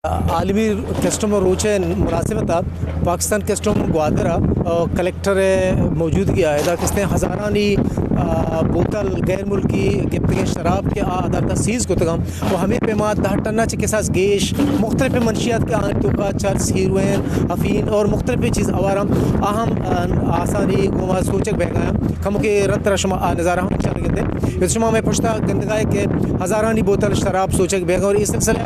عالمی کسٹم روچ ءِ مناسبت ءَ پاکستان کسٹم گوادر ءَ، آ، کلکٹر ءِ موجودگی ءَ ادا کستیں ہزارانی، آ، بوتل غیر ملکی گپتگیں شراب کہ آ عدالت ءَ سیز کتگ انت و ہمے پیما دہ ٹن ءَ چہ کساس گیش مختلف منشیات کہ آنی توکا چرس، ہیروئن، افین اور مختلف چیز ہوار انت، آ ہم، آ، آسانی گوما سوچگ بیگا انت۔ کمکے رتر شما آ نظارہ ہم چار گندے۔ شما ہمے پشتا گندگا ہے کہ ہزارانی بوتل شراب سوچگ بیگا اور اس سلسلہ،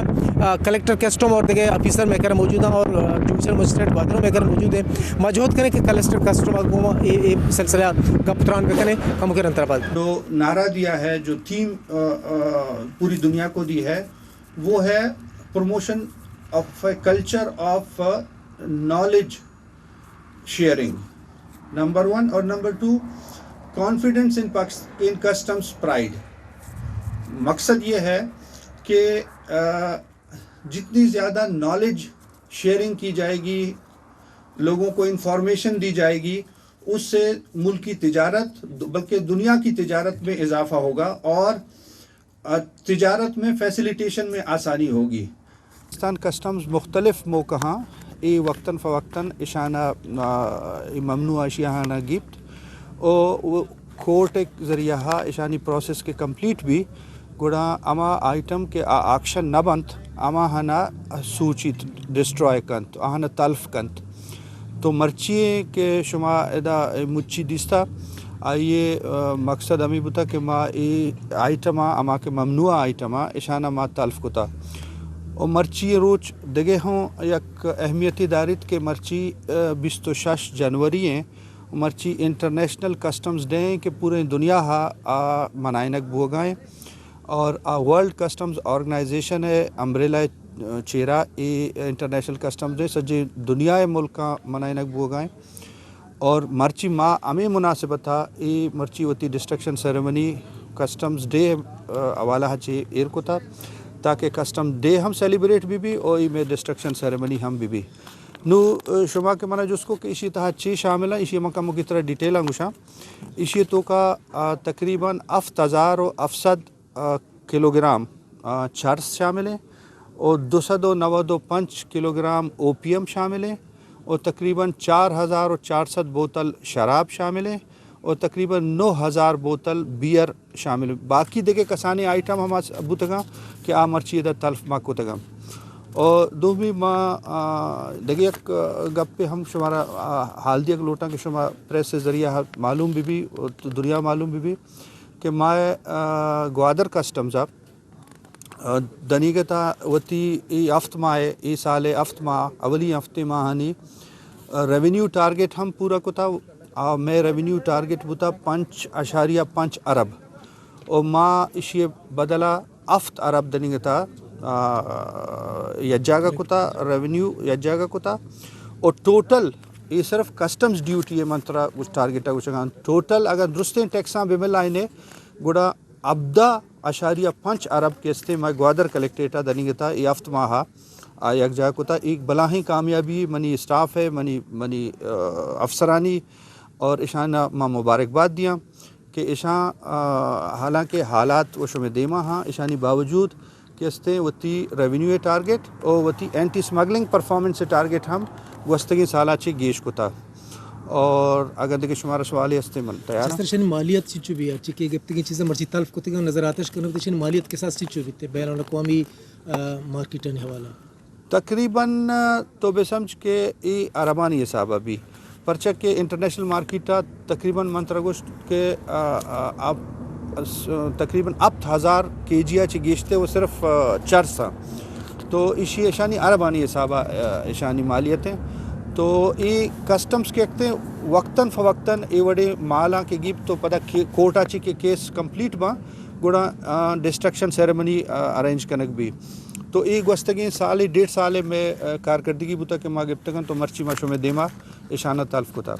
آ، کلکٹر کسٹم اور دیگہ آفیسر مئے کرا موجود ہیں اور، آ، جوڈیشل مجسٹریٹ گوادر مئے کرا موجود ہیں۔ ما جہد کریں کہ کلسٹر کسٹم کو اے، اے سلسلہ گپ تران بکنیں، کمکے رنتر بعد۔ جو نعرہ دیا ہے، جو تھیم، آ، آ، پوری دنیا کو دی ہے، وہ ہے promotion of a culture of, a, knowledge sharing, number one, اور number two, confidence in Pakis-, in customs pride۔ مقصد یہ ہے کہ، آ، جتنی زیادہ نالج شیئرنگ کی جائے گی، لوگوں کو انفارمیشن دی جائے گی، اس سے ملک کی تجارت، بلکہ دنیا کی تجارت میں اضافہ ہوگا اور، آ، تجارت میں فیسیلیٹیشن میں آسانی ہوگی۔ پاکستان کسٹمز مختلف موقعاں اے وقتاً فوقتاً اشانا، آ، اے ممنوع اشیاء آنا گیپت او، او کورٹ ءِ ذریعہ اشانی پروسیس کہ کمپلیٹ بی، گڑا ہما آئٹم کہ آ آکشن نہ بنت، ہما ہنا سوچیت، ڈسٹرائے کنت، آہنا تلف کنت۔ تو مرچی کہ شما ادا مچی دیستا، آئی ءِ، آ، مقصد ہمیں بوتا کہ ما اے آئٹما، ہما کہ ممنوع آئٹما، اشانا ما تلف کتا۔ و مرچی روچ دگہ ہوں یک اہمیتی داریت کہ مرچی، آ، بیست و شش جنوری ہیں، مرچی انٹرنیشنل کسٹمز ڈے ہیں کہ پورے دنیا ہا آ منائنگ بوگا ہیں۔ اور آ ورلڈ کسٹمز آرگنائزیشن ءِ امبریلا ءِ چیرا اے انٹرنیشنل کسٹمز ڈے سجے دنیا ءِ ملکاں منائنگ بوگا ہیں۔ اور مرچی ما ہمیں مناسبت ءَ اے مرچی وتی ڈسٹرکشن سیریمنی کسٹمز ڈے، آ، حوالہ ءَ چہ ایر کتا تاکہ کسٹم ڈے ہم سیلیبریٹ بی بی اور اے میں ڈسٹرکشن سیریمنی ہم بی بی۔ نو، آ، شما کہ منا جست کو کہ اشی تہا چی شامل ہیں، اشی من کمو کی طرح ڈیٹیل آں گوشاں۔ اشی توکا، آ، تقریباً ہفت ہزار و ہفت سد، آ، کلوگرام، آ، چرس شامل ہیں اور دو سد و نود و پنچ کلوگرام اوپیم شامل ہیں اور تقریباً چار ہزار و چار سد بوتل شراب شامل ہیں اور تقریباً نو ہزار بوتل بیئر شامل۔ باقی دگہ کسانیں آئٹم ہم اس بوتگاں کہ آ مرچی ادا تلف ما کتگاں۔ اور دومی ما، آ، دگہ یک گپے ہم شمارا، آ، حال دیگ لوٹاں کہ شما پریس ذریعہ معلوم بی بی، تو دنیا معلوم بی بی کہ ما، آ، گوادر کسٹمز ءَ، آ، دنیگتا وتی ای ہفت ماہ، ای سال ہفت ماہ، اولی ہفتے ماہانی، آ، ریونیو ٹارگٹ ہم پورا کتا۔ آ، مئے ریونیو ٹارگٹ بوتا پنچ اعشاریہ پنچ ارب۔ و ما اشی بدلا ہفت ارب دنیگتا، آ، یک جاگہ کتا، ریونیو یک جاگہ کتا۔ و ٹوٹل، یہ صرف کسٹمز ڈیوٹی ہے، من ترا گوش ٹارگٹ گوشگاں۔ ٹوٹل اگر درستیں ٹیکساں بملائنے، گڑا ہبدہ اعشاریہ پنچ ارب کہ استیں مئے گوادر کلیکٹریٹ ءَ دنیگتا اے ہفت ماہ ءَ۔ آ یک جاہ کتا، ایک بلاہیں کامیابی منی اسٹاف ہے، منی، منی، آ، افسرانی اور اشان ما مبارکباد دیاں کہ اشان، آ، حالانکہ حالات و شمے دیما ہاں، اشانی باوجود کہ استیں وتی ریونیو ٹارگٹ و وتی اینٹی سمگلنگ پرفارمنس ٹارگٹ ہم گوستگیں سالا چہ گیش کتا۔ اور اگر دگہ شمارا سوالے استیں من تیار آں۔ سر، اشانی مالیت چنچو بی؟ ہرچی کہ گپتگیں چیزاں مرچی تلف کتگیں نظر آتش کنگ، اشانی مالیت کساس چنچو بیتے بین الاقوامی، آ، مارکیٹانی حوالہ؟ تقریباً، آ، تو بہ سمجھ کہ اے اربانی حساب ءَ بی، پرچہ کہ انٹرنیشنل مارکیٹ ءَ تقریباً من ترا گوشت کہ، آ، آ، آپ، س-، تقریباً ہپت ہزار کے جی ءَ چہ گیشتے و صرف، آ، چرس آں۔ تو ایشی اشانی اربانی حساب ءَ، آ، اشانی مالیت ہیں۔ تو اے کسٹمز کہ اکتے وقتاً فوقتاً اے وڑیں مالاں کہ گیپت تو پدا کے-، کورٹ ءَ چہ کہ کیس کمپلیٹ باں، گڑا، آ، ڈسٹرکشن سیریمنی، آ، ارینج کنگ بی۔ تو اے گوستگیں سالے، ڈیڑھ سالے مئے، آ، کارکردگی بوتا کہ ما گپتگاں تو مرچی ما شمے دیما اشانہ تلف کتا۔